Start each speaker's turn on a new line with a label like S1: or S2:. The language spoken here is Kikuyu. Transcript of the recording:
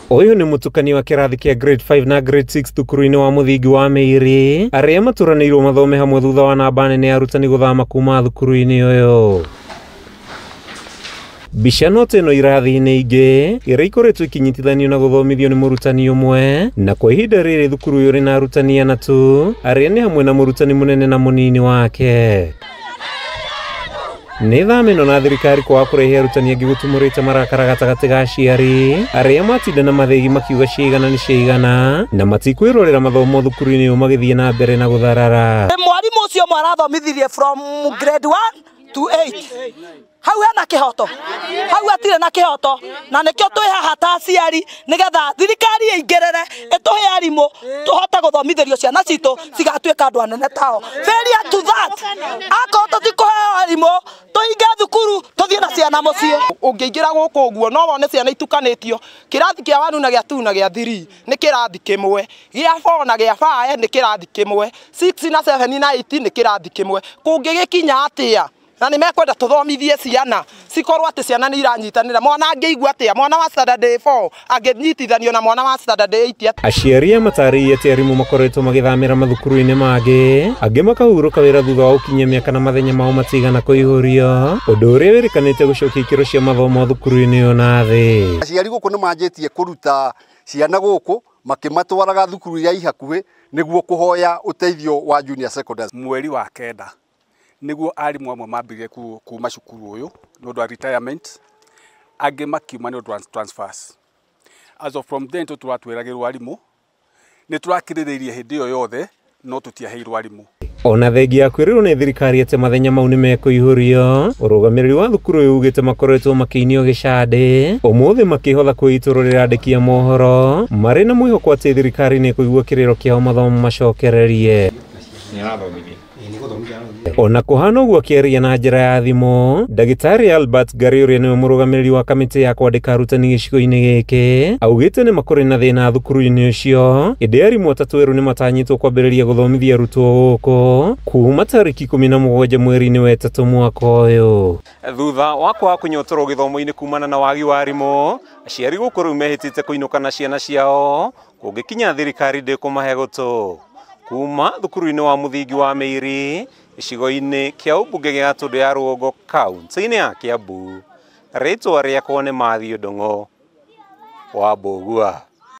S1: Ũyũ nĩ mũtukanio wa kĩrathi kĩa grade 5 na grade 6 thukuru-inĩ wa mũthingi wa Mĩiri arĩa maturanĩirwo mathome hamwe thutha wa namba nene ya arutani gũthama kuma thukuru-inĩ ũyũ. Mbica no ta ĩno irathi-inĩ ingĩ iria ikoretwo ikinyitithanio na gũthomithio nĩ mũrutani ũmwe, na kwa ihinda rĩrĩ thukuru ũyũ ũrĩ na arutani ana tu arĩa nĩ hamwe na mũrutani mũnene na mũnini wake. Nĩ thama ĩno na thirikari kwaga kũrehe arutani angĩ gũtumũrĩte marakara gatagatĩ ga aciari arĩa matinda na mathĩgi makiuga ciigana nĩ ciigana na matikwĩrorera mathomo thukuru-inĩ ũyũ magĩthiĩ na mbere na gũtharara.
S2: Mwarimũ ũcio ũmwe arathomithirie from grade 1 to 8. Hau hena kĩhoto, hau hatirĩ na kĩhoto, na nĩkĩo twĩ haha ta aciari nĩgetha thirikari ĩingĩrĩre ĩtũhe arimũ tũhote gũthomithĩrio ciana citũ cigatuĩka andũ anene tao. Failure to that, akorwo tũtikũheo arimũ tũhinge thukuru tũthiĩ na ciana mũciĩ.
S3: Ũngĩingĩra gũkũ ũguo no wone ciana itukanĩtio, kĩrathi kĩa 1 na gĩa 2 na gĩa 3 nĩ kĩrathi kĩmwe, gĩa 4 na gĩa 5 nĩ kĩrathi kĩmwe, 6 na 7 na 8 nĩ kĩrathi kĩmwe. Kũngĩgĩkinya atĩa? Na nĩ mekwenda tũthomithie ciana cikorwo atĩ ciana nĩ iranyitanĩra. Mwana angĩigua atĩa? Mwana wa standard 4 angĩnyitithanio na mwana wa standard 8 atĩa?
S1: Aciari a matarĩirie atĩ arimũ makoretwo magĩthamĩra mathukuru-inĩ mangĩ, angĩ makahurũka wĩra thutha wa gũkinyia mĩaka na mathenya mao matigana kũihũrio, ũndũ ũrĩa wĩrĩkanĩte gũcokia ikĩro cia mathomo thukuru-inĩ ũyũ na thĩ.
S4: Aciari gũkũ nĩ manjĩtie kũruta ciana gũkũ makĩmatwaraga thukuru iria i hakuhĩ nĩguo kũhoya ũteithio wa junior secondary.
S5: Mweri wa 9 nĩguo arimũ amwe mambĩrĩrie kuma cukuru ũyũ nĩ ũndũ wa retirement, angĩ makiuma nĩ ũndũ wa transfers. As of from then tũratwĩragĩrwo arimũ, nĩ tũrakirĩrĩirie hĩndĩ ĩyo yothe no tũtiaheirwo arimũ.
S1: Ona thengia ya kwĩrĩrwo nĩ thirikari atĩ mathenya mau nĩ mekũihũrio, ũrũgamĩrĩri wa thukuru ũyũ ugĩte makoretwo makĩinio gĩcandĩ ũmũthĩ makĩhotha kwĩitũrũrĩra andĩki a mohoro marĩ na mwĩhoko atĩ thirikari nĩ ĩkũigua kĩrĩro kĩao mathomo macokererie. Ona kũhana ũguo akĩaria na njĩra ya thimũ, ndagĩtarĩ Albert Ngari ũrĩa nĩwe mũrũgamĩrĩri wa kamĩtĩ ya kwandĩka arutani gĩcigo-inĩ gĩkĩ augĩte nĩ makũrĩ na thĩna thukuru-inĩ ũcio, ĩndĩ arimũ atatũ erũ nĩ matanyĩtwo kwambĩrĩria gũthomithia arutwo gũkũ kuma tarĩki 17 mweri-inĩ wa 3 mwaka ũyũ. Thutha wa kwaga kũnyotorwo gĩthomo-inĩ kumana na wagi wa arimũ, aciari gũkũ rĩu mehĩtĩte kũinũka na ciana ciao kũngĩkinya thirikari ndĩkũmahe gũtũ. Kuma thukuru-inĩ wa mũthingi wa Mĩiri gĩcigo-inĩ kĩa ũmbunge gĩa Gatũndũ ya Rũgongo kaunti-inĩ ya Kiambu, rĩtwa rĩakwa nĩ Matthew Ndung'u wa Mbũgua.